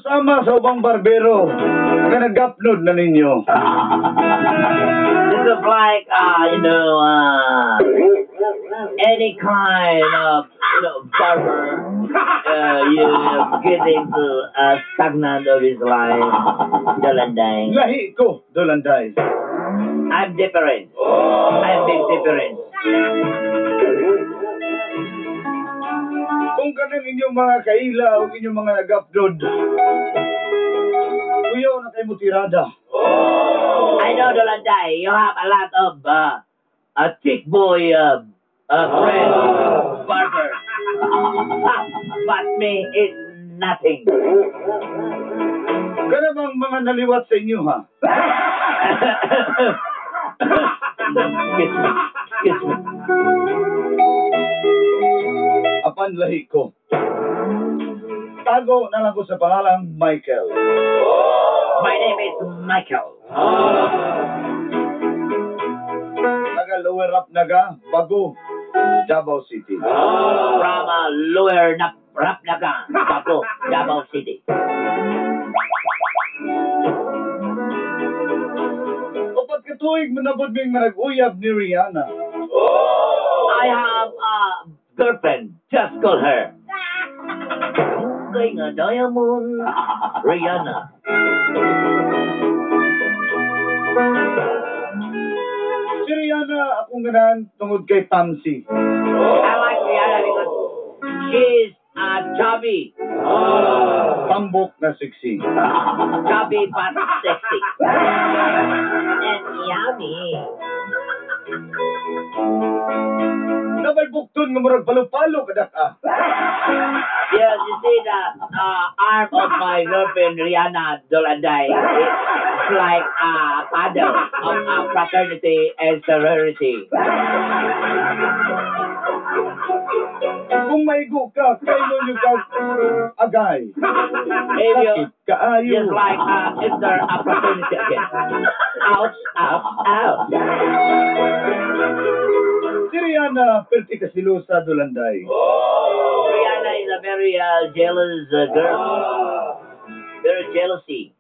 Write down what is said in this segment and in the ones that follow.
Sama sa ubang barbero nga nagapnod na ninyo. This is like, any kind of, barber, getting to a stagnant of his life, Dolanday. Lahi ko, Dolanday. I'm different. I'm big different. Kung kanang inyong mga kaila o inyong mga nagapnod, kuyaw na kayo mo tirada. I know, Dolanday, you have a lot of a thick boy friend, barber. But me is nothing. Kana bang mga naliwat sa inyo, ha? Excuse me. Excuse me. Apan lahi ko. Tago na lang ko sa pangalang Michael. My name is Michael. Taga Lower Rapnaga, Bago, Davao City. From Lower Rapnaga, Bago, Davao City. Upat ka tuig manabot ming manag-uyab ni Rihanna. I have a girlfriend. Just call her. Dugay nga diamond, Rihanna. Si Rihanna akong ganahan tungod kay Pamsi. I like Rihanna because she's chubby. Tambok na sexy. Chubby but sexy. And yummy. Nabay bukton nga murag palo-palo kadak ah. Yes, you see the arm of my girlfriend Rihanna Dolanday. It's like a paddle of fraternity and sorority. Kung maigo ka, kayo nyo ka agay. If you Sakit kaayo. Just like enter a fraternity again. Ouch, ouch, ouch. Si Rihanna, perti ka silusa Dolanday. Rihanna is a very jealous girl. Very jealousy.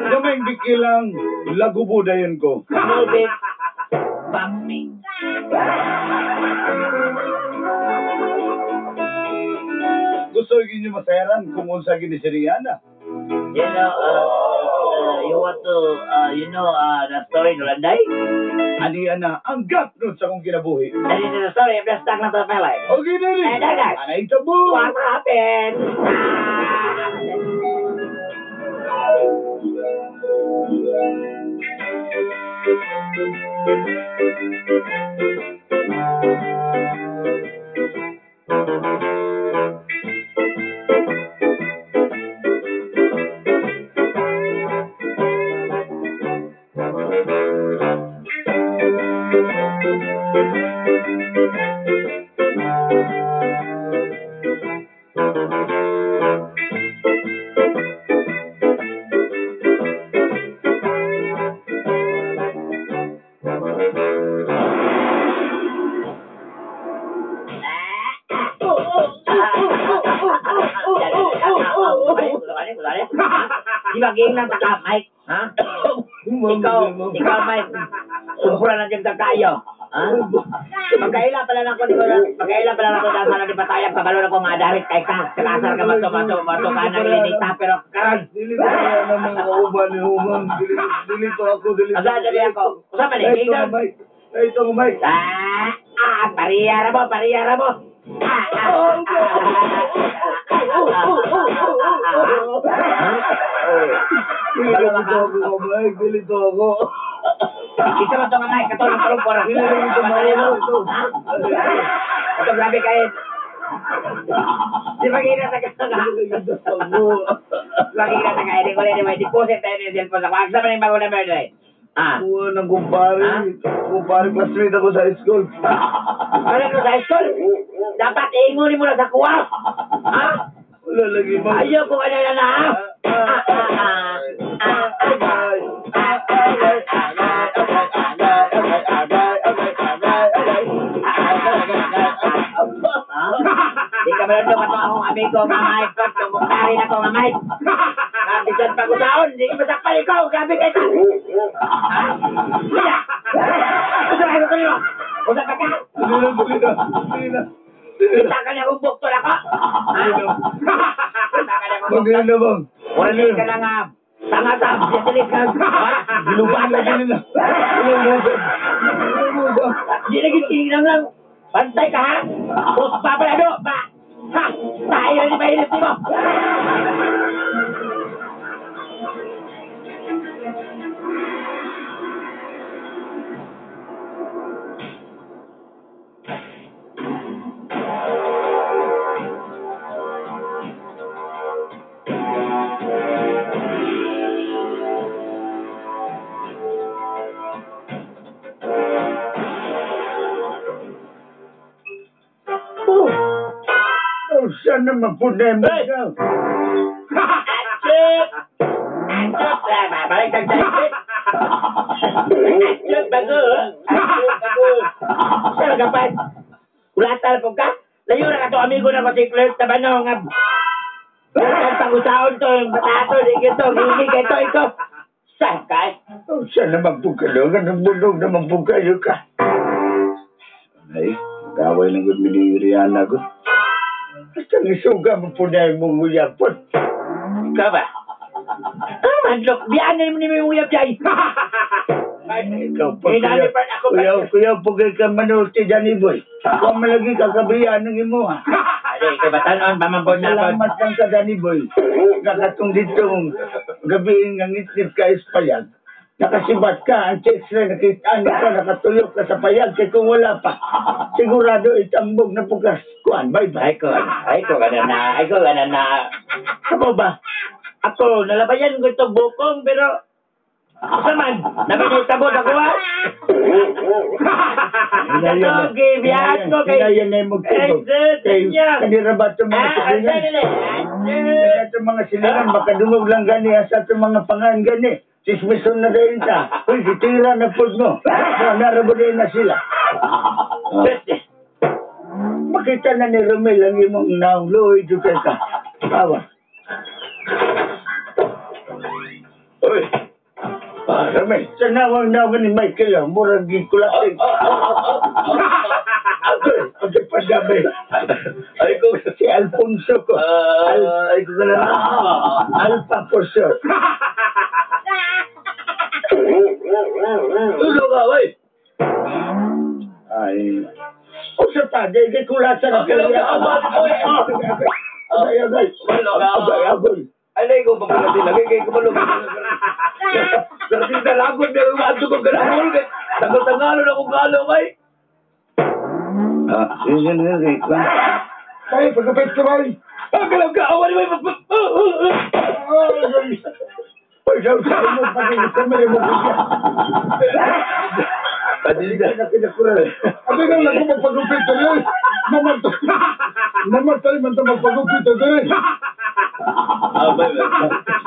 Gamay bikilang lagubo dayon ko. Small bit, fuck me. Gusto ninyo masayaran kung unsa gini si Rihanna. You know, you want to, the story Dolanday? Ani ana ang gapnod sa akong kinabuhi. That is the story of the stagnant of my life. Okay na rin. Eh, dagat. Anay tabo. What happened? Di ba ging lang taka, Mike? Ha? Ikaw, Mike. Sumpura na dyan tayo. Ha? Magkaila pala na ako, magkaila pala na ako dahil sana di patayag, pabalo na ko nga darit kay ka. Kasar ka mato ka ng linita, pero karon. Dili to kaya ng mga kauban ni Humang. Dili to ako, dili to. Asa, dili ako. Usa pa ni, Ito nga, Mike. Ito nga, Mike. Pariyara mo, pariyara mo. Dili to ako, Mike. Dili to ako. Isa man to nga, Mike. Katulong tulong po. Dili to ako. Ito, grabe kayo. Di ba gina sa Di ba gina sa kayo? Di ko rin, may deposit tayo ng cellphone ako. Agsa pa rin bago na birthday. Ah. Oo, nang kumpare. Kumpare, classmate ako sa high school. Ano ko sa high school? Dapat iingunin mo na sa kuwa. Ha? Wala lagi ba? Ayaw ko ka na na, ha? Di ka malundong ato akong amigo, mga iPad, tumukar. Pari na ko nga Mike. Bisan pa ko taon, di masakpan ikaw, grabe kay ka. Ha? Kuya! Gusto ka ko nimo? Usa pa ka? Dili na, dili na, dili na. Kita ka na kong bukto na ko. Ha? Kita ka na kong Bang, dili bukto. na, bang. Wala ka na nga. Tanga sa, dili ka. Ha? Lubatan na. Dili na. Dili na, bang. Dili na, bang. Di lagi tinignan lang. Bantay ka, ha? Puspa pala do, ba? Ha? Tayo ni Mahilit mo. Oh, oh, sana mapunay mo Hey! daw. Achip! Achip! Babalik tag sa Achip! Bago! Achip! Bago! Saan ka pa? Kulatan po ka? Layo na ka to, amigo na ko si Clark Tabano nga. Ang pag-usaon to, yung batato, di ito, hindi ito, ito. Saan ka? Oh, sana magpugalo. Ganun bulog na magpugalo ka. Ay, gaway lang gud mi ni Rihanna ko. Basta nisuga mo po na yung mong uyapot. Ikaw ba? Ah, madlok. Biyaan na naman ni may uyap dyan. Ay, ikaw pa, Eh, dali kuya. pa ako pa. Kuya, kuya, pugay ka manulti dyan, boy. Kung malagi kakabiyan ng imo, ha. Ade, kay batanon, pamambon na po. Salamat lang ka, Danny Boy. Nakatong dito gabi nga ngitngit ka is payag. Nakasibat ka, ang checks na nakita ka, nakatuyok ka sa payag, kay kung wala pa, sigurado itambog na pugas. Kuan, bye-bye. Ay ko, ganun na, ay ko, ganun na. Ako ba? Ako, nalabayan ko itong bukong, pero, ako man, naman ako ha? Hinayan Okay, biyaan ko kay... Hinayan na yung magtubog. Eh, Kay, niya. kanira ba itong mga Ah, silingan? ano na, Kanira itong mga silingan, makadungog lang gani, asa itong mga pangan gani. Sismison na rin ta. Uy, gitira na po mo. Narabo din na sila. Makita na ni Romel ang imong naong luoy dito ka. Awa. Uy. Ah, Romel, sa nawang nawang ni Michael, ah, murag gikulating. Agoy, agoy padami. Ay ko. Si Alfonso ko. Ay ko na. Alpha for sure. Tulo ka, bay. Ay. O sa pa, di kulatan. Okay lang, ako, Agay, agay. Agay, agay. Ay, nay ko pagkulati lagi kay kumalo. Pero lagot pero maadto ko ganahol kay tagal-tagalo na kong galo bay. Ah, yun, yun, yun, yun. Ay, pagkapit ka, bay. Ang galang ka awan bay. Uy, sabi sa inyo, pati sa mga mo siya. Pati na kinakural. Ako na lang ko magpagupit ka rin. Mamatay. Mamatay man ito magpagupit ka rin. Ah, bay.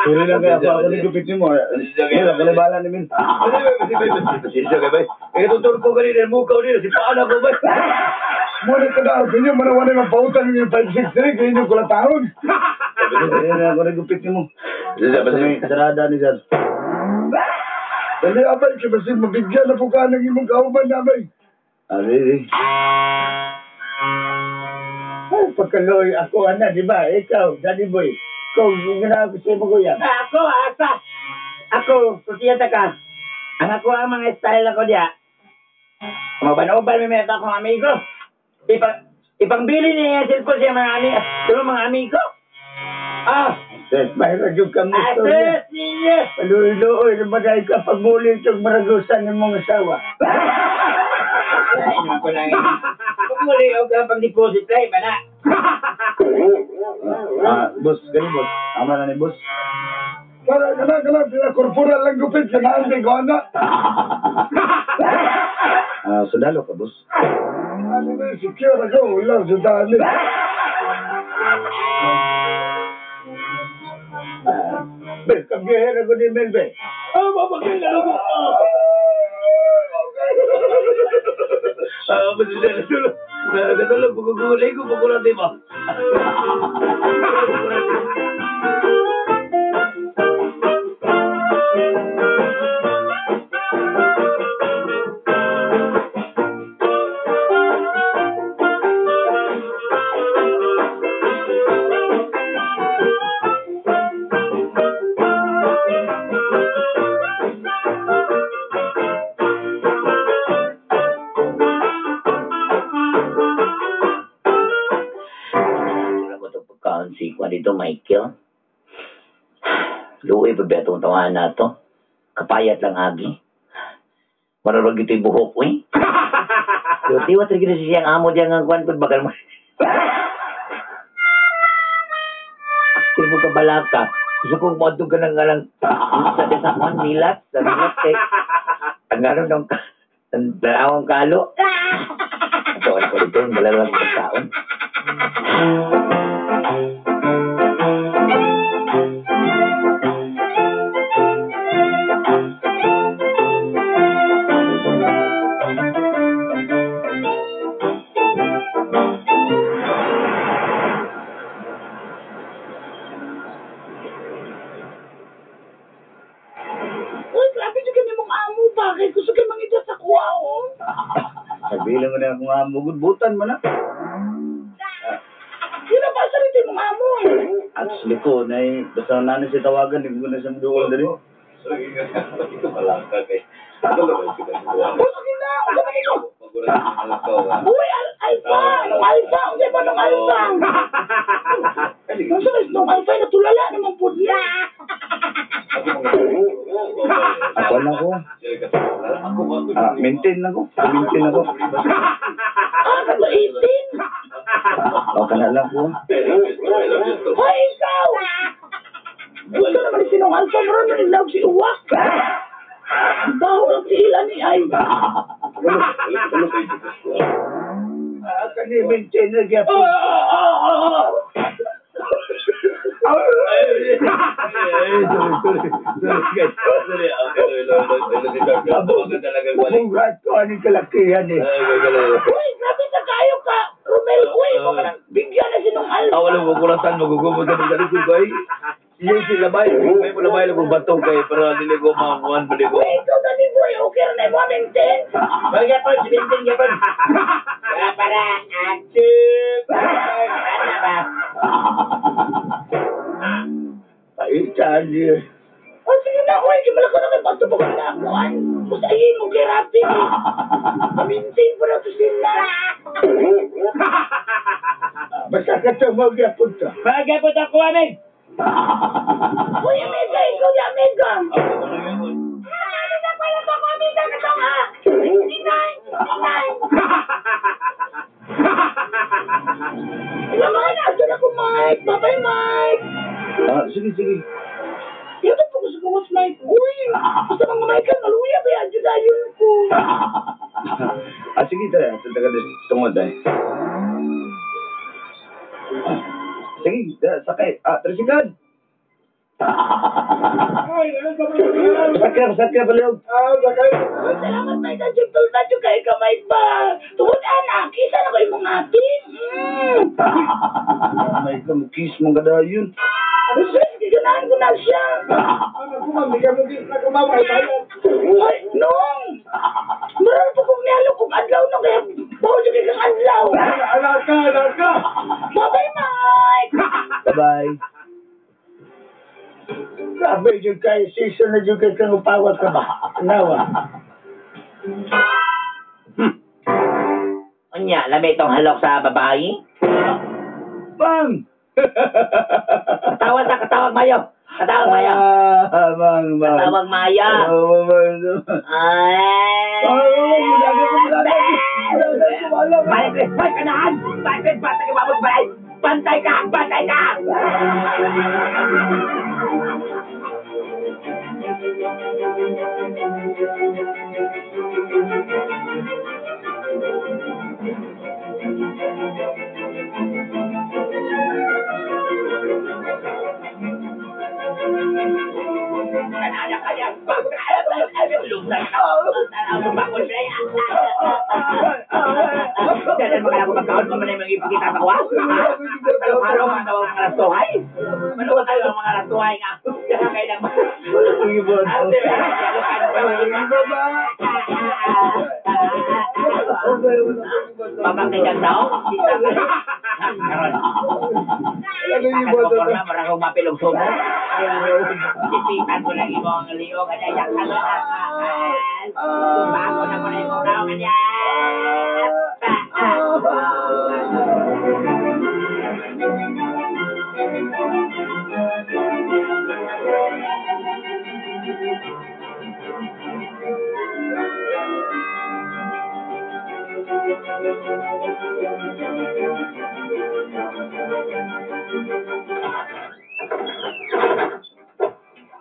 Sorry lang kaya ako ako nagupit ni mo. Wala, wala bala namin. Pasensya kay bay. Eh tutur ko kanina mukaw nila si paana ko bay. Muna ka na, ganyan, manawanay mapautan yung 563, ganyan yung kulataon. Sorry lang ako nagupit ni mo. Pasensya, pasensya. Sarada ni Sir. Dali, abay, kaya basta mabigyan na po ka ng imong kauban, abay. Ari, ay, pagkaloy ako, ana, di ba? Ikaw, Daddy Boy. Ikaw, yung ginagawa ko sa imo, kuya. Ako, asa. Ako, kusiyata ka. Ang ako ang mga style ako diya. Maban-uban may mga akong amigo. Ipangbili niya yung cellphone siya mga amigo. Sa mga amigo. Ah, Sis, mahirap yung kamusto niya. asus ninyo. Paluloy, lumaday ka pagmuli itong maragusan ng mga asawa. Ay, naman ko lang. Pagmuli, o ka pang deposit lang, iba na. Ah, boss, ganun boss. Ama na ni boss. Kana, kana, kana, pinakorporal lang gupit, kanaan, di ko, ana. Ah, sundalo ka, boss. Ano na, secure ako, wala, sa dali. Ah, Bel, kabiyahera ko ni Melbe. Ah, mabagay na ako. Ah, pasensya na tulo. Nagkatulog, pagkagulay ko, pagkulati ba? dito, Michael. Luwi pa ba itong tawahan na to? Kapayat lang agi. Mararag ito'y buhok, uy. Pero tiwat rin gina siyang amo diyan nga kwan, pud bakal mo. Sino mo ka balaka? Gusto kong moadto ka ng ngalang sa kwan, milat, sa milat kay ang gano'n ng dalawang kalo. Ito, ano ko dito, dalawang pagkaon. Uy, grabe jud kami mong amo ba? Kay gusto kay mangita sa kuha, oh. Sabihin mo na akong amo, gudbutan mo na. Yun ang basa rin mong amo. Actually ko, nay, basta na siya tawagan, hindi ko na siya maduwal dali. Uy, sige na, usa pa nito. Uy, alpha, nung alpha, unsa ba nung alpha? Nung sa nung alpha, natulala naman po niya. Ako na ko. Maintain na ko. Maintain ako. Ah, kato 18. O, kana lang ko. Hoy, ikaw! Gusto naman ni sinong alpha, meron na nilawag si Uwak. Baho ang tiila ni Ay. Kani maintain na gyapon. Bunghat ko aning kalakihan eh. Uy, grabe sa kayo ka, Romel. Uy, mo ka nang bigyan na sinong alpha. Wala mo kuratan, magugumot na magdalikod ko ay. Yung sila bay, may palabay lang kong batong kay para dili ko mamuhan bali ko. Uy, ikaw gani boy, okay ra na mo maintain. Bagay po, 17 gyapon. Para para active. Ano ba? Ay, Charlie. O, sige na, uy, kimala ko na kay pagtubok na akuan. Musahin mo kay Rafi. Pamintin po na to sila. Basta ka ito, magyapon ka. Magyapon ako, amin. Uy, amiga, ikaw di amiga. Ano pala ba ako, amiga? Katong, 69, 69. Ilang mga na, ako, Mike. Bye-bye, Mike. Sige, sige. Ito po gusto ko mas Mike. Uy, gusto mga Michael, maluya ba yan? Judayon ko. Sige, tayo. Taga tungod ay. Sige, sakay. Tricycle. Sakay, sakay, baliw. Sakay. Salamat, Mike. Ang gentle na dyan kayo ka, Mike ba? Tungod, anak. Kisa na kayo mong ate. Mike, kiss mong kadayon. Ano siya? Giganahan ko na siya. Ay, nung! Marami po kong nihalo kong adlaw nung kaya bawal yung kang adlaw. Alaka, alaka! Bye-bye, Mike! Bye-bye. Grabe yung kayo, season na yung kayo kang upawat ka ba? Nawa. Unya, lami itong halok sa babae? Bang! Katawag sa katawag mayo. Katawag mayo. Bang, bang. Katawag maya. Ay. Balik, balik ka naan. Balik, balik ka babag balay. Bantay ka, bantay ka. Dahil mga ako magkaon mo man ay mga ipakita sa kuha. Halo-halo mga tawag mga rastuhay. Manuwa tayo ang mga rastuhay nga. Kaya kayo lang. Babangkay kang tao. Karon. Karon marang humapilog sumo. Sipitan ko lang imong liog at ayak ka Bago na ko na imong naong niya.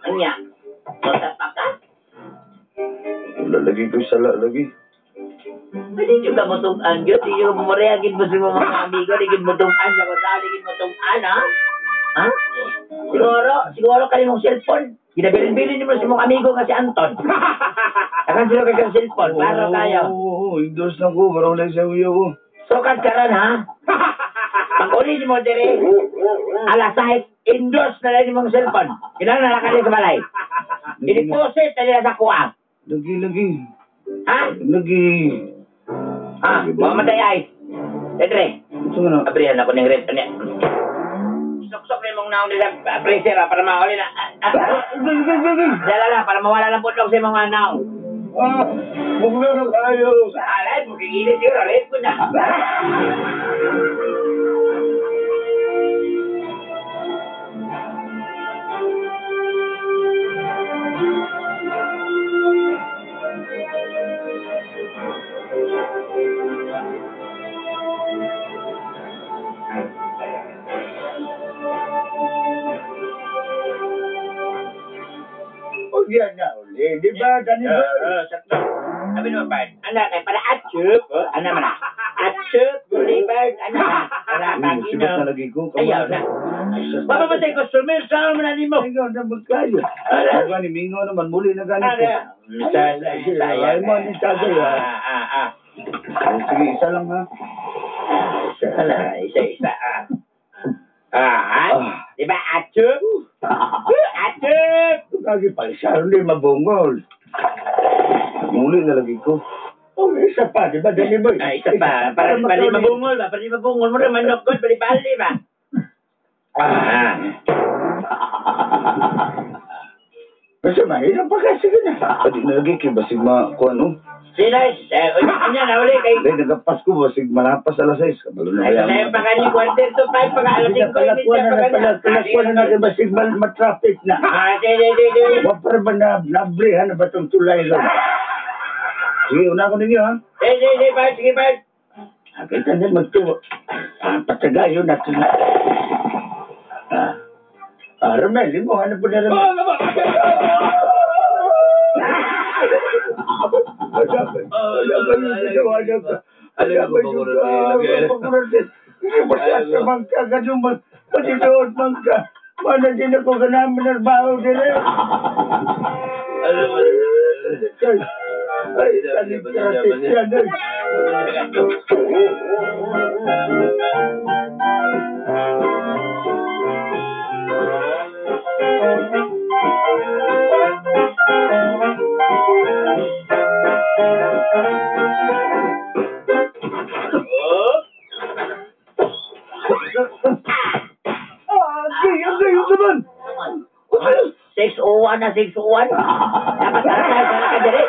Anya, basta pa ka? Wala lagi ko sala lagi. Pwede nyo ka mutong-an yun. Hindi nyo mamarehagin mo sa mga amigo. Hindi nyo mutong-an sa kung saan. Hindi mutong-an, ha? Ha? Siguro kayo mong cellphone. Ginabilin-bilin mo sa mong amigo nga si Anton. Akan sila kayo ng cellphone. Klaro tayo. Oo, endorse na ko. Para wala siya uya ko. Sukat ka ron, ha? Pag uli mo dire, alas 6, endorse na lang yung mong cellphone. Kailangan na lang kayo sa balay. I-deposit na nila sa kuha. Lagi, lagi. Ha? Lagi. Ha? Mamatay ay. Edre, Ito nga na. abrihan ako ng rep. Suksok na yung naong nila freezer para mauli na. Dala na, para mawala ng putlog sa mga naong. Ah, bugla na kayo. Alay, magigilid siguro. Rep ko na. O yan na uli. Di ba, Danny Boy? Sakto. Sabi naman, Bert, anak, ay para atsup. Ano man na? Atsup, uli, Bert, ano na? Para Sibat kagino. na lagi ko. Ayaw na. Mapamatay customer, saan mo na nimo? Ikaw na magkayo. Ala. Gani, mingaw naman. Muli na gani ko. Ay, mo ni tagay, ha? Sige, isa lang ha. Ala, isa-isa, ah. Ah, di ba, atsup? Atsup! Lagi pa isa, hindi mabungol. Muli na lagi ko. O, isa pa, di ba, Danny Boy? Ah, isa pa. Para bali mabungol ba? Para di mabungol mo naman, manok god, bali-bali ba? Ah. Basta mahirap pa kasi na. Adi na lagi kay basig ma kuan oh. Sila, eh, unya na uli kay Dahil nagapas ko basig malapas alas 6. Kabalo na Ay, kaya sa mo. pa kani 4:45 pa alas 5. Palakuan na na, palakuan na na, basig matraffic na. Ah, sige, sige, sige. Wapar ba na, nabrihan na ba itong tulay ron? Sige, una ko ninyo ha. Sige, sige, sige, Bert, sige, Bert. Kita niya magtuwa. Patagayo natin. Romel, mo, ano po na Romel? Naman. 6:01 na 6:01. Dapat na sa ka dire.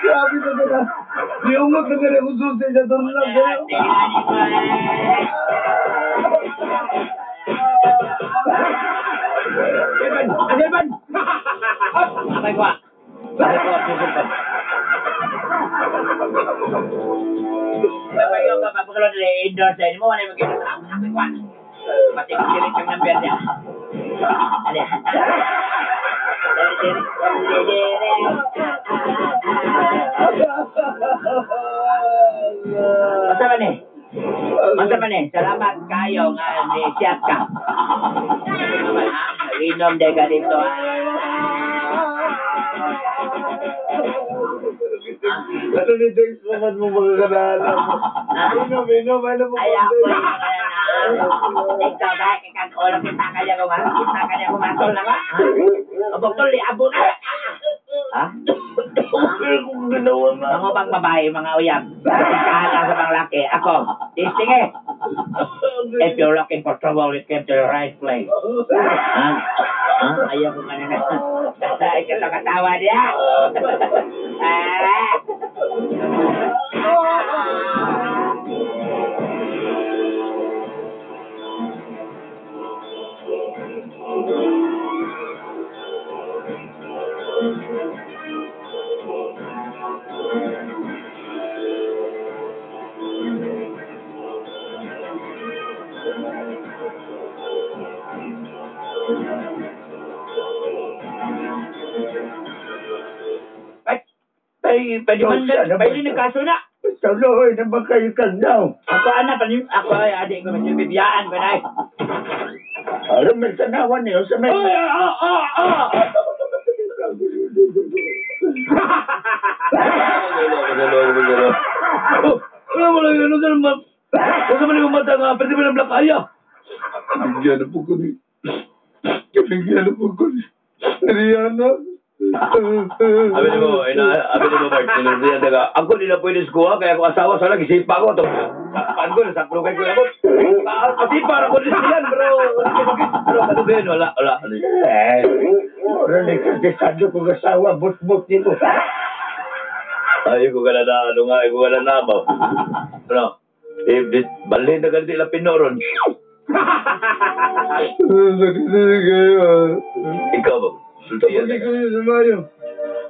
Grabe na gana. Niungot na gana kung susi sa dorlan. Evan, Evan. Abay ko. Abay ko, susunod. Babay ko ka papakulod na endorse mo wala mo gino. Abay ko. Pati ko diri kang number niya. Ano? Basta man eh. Basta man eh. Salamat kayo nga ni siyat ka. Inom de ka dito. Ano ni Dex naman mo mga kanala mo? Inom, inom, ano mo? Ay, ako yung ikaw ba? Ikaw ulo kita kaya ko nga. Kita kaya ko matol na ba? Abog tol, abo na. Ha? Kung ginawa na. Mga bang babae, mga uyab. Ikahan lang sa mga laki. Ako, testing eh. If you're looking for trouble, you came to the right place. Ha? Ha? Ayaw ko nga na. Ikaw nakatawa niya. Ah! Ay, pwede man Ano ba Pwede ito? ng kaso na. Tuloy naman kayo kagdaw. Ako ana panin ako ay adi ko masilbibiyaan ko na. Alam, may tanawan niyo sa may. Ay, ah, ah, ah! Oh, wala mo lang ano na naman. Huwag naman yung mata nga, pwede ba ng black eye? Bigyan na po ko ni. Bigyan na po ko ni. Rihanna. Abi mo, ina, abi mo Mark, tinulungan na ka. Ako di na pwede sa kuha, kaya ako asawa sana gisipa ko to. Paan ko, nasaklo kay kuya ko. Kasi para ko din siyan, pero pero kadugayan, wala, wala. Eh, mura na ikardesado kong asawa, but-but nimo. Ay, ko ka na na, ano nga, ay ko ka na na ba? Ano? Eh, balhin na ganito ilang pinoron. Sakit na kayo. Ikaw ba? Sultiyan Hindi na ko sa Mario.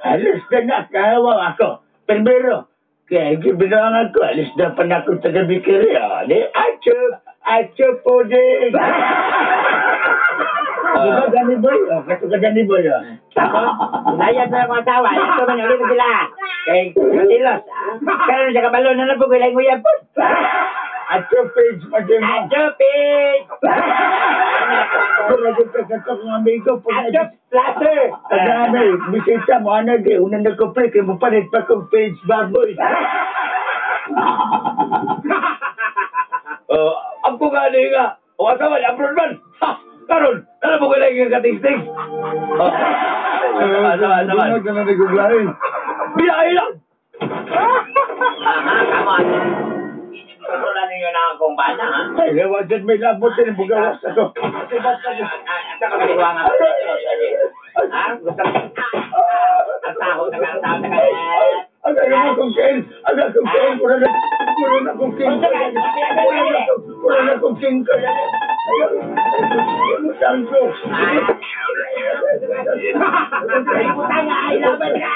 Alis na na, kahawa ako. Primero, kaya gibinangan ko, alis na pa na akong taga-bikiri. Ah, di, acho, acho po din. Diba, Danny Boy? O, kato ka, Danny Boy, o. Ako, layas na akong asawa. Ito man ulit sila. Kay Katilos. Karon siya kabalo na na po kay Nguya po. Acho page pa din mo. Acho page. Pura dito ka to kong amigo. Pag Acho placer. Pag namin, bisita mo, ano, di, unang nagkumpli, kaya mo palit pa kong page baboy. Oh, ang ko nga ni nga. O asawa ni abroad man. Ha, karon, ano mo kailangan nga katisting? Oh, sama, sama, sama. Dunag ka na ni Guglain. Biyahe lang. Aha, kamo ato. Kontrolan ninyo na akong bana, ha? Ay, wag may labot din, bugawas ako. Asa ka kaliwa nga. Ha? Gusto mo? Ang taho, taga, ang taho, taga. Ang gagawin kong kain! Ang gagawin kong kain! Pura na! Pura na kong kain! Pura na kong kain! Ayaw! Ayaw! ko! Ay, putang, ay, laban ka!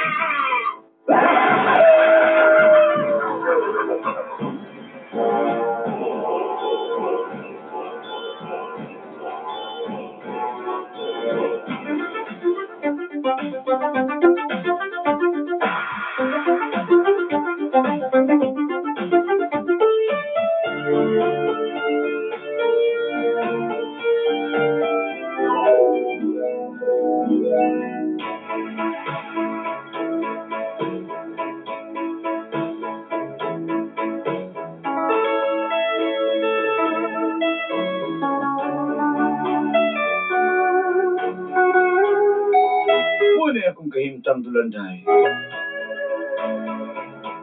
Muna akong kahimtang dulanday.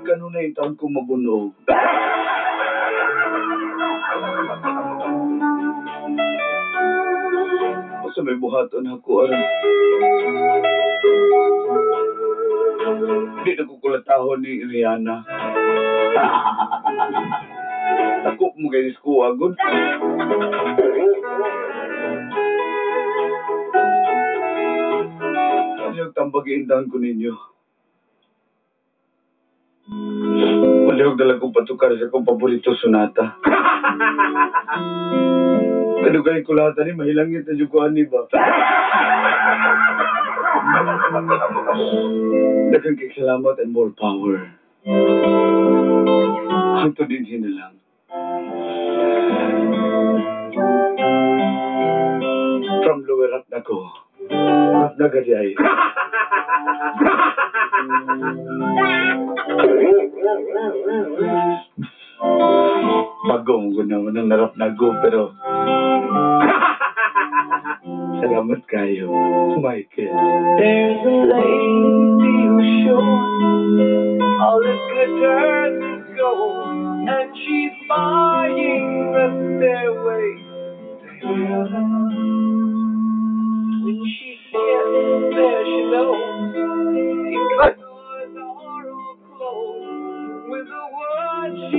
Kanunay taon ko mabunog. Basta may buhaton ako aron. Di na ko kulatahon ni Rihanna. Takop mo kay ko agod. Ano yung tambag ko ninyo? Palihog na lang kong patukar sa akong paborito sonata. Kadugay ko lahat ani, mahilangit na dyan ko ani ba? Daghang kay salamat and more power. Hangtod din na lang. From lower up na ko. Up na gadi. Bago mo ko naman ang narap na go, pero salamat kayo, Michael. There's a lady who's sure all that glitters is gold, and she's buying the stairway to heaven. When she gets there, she knows the doors are all closed. With a word, she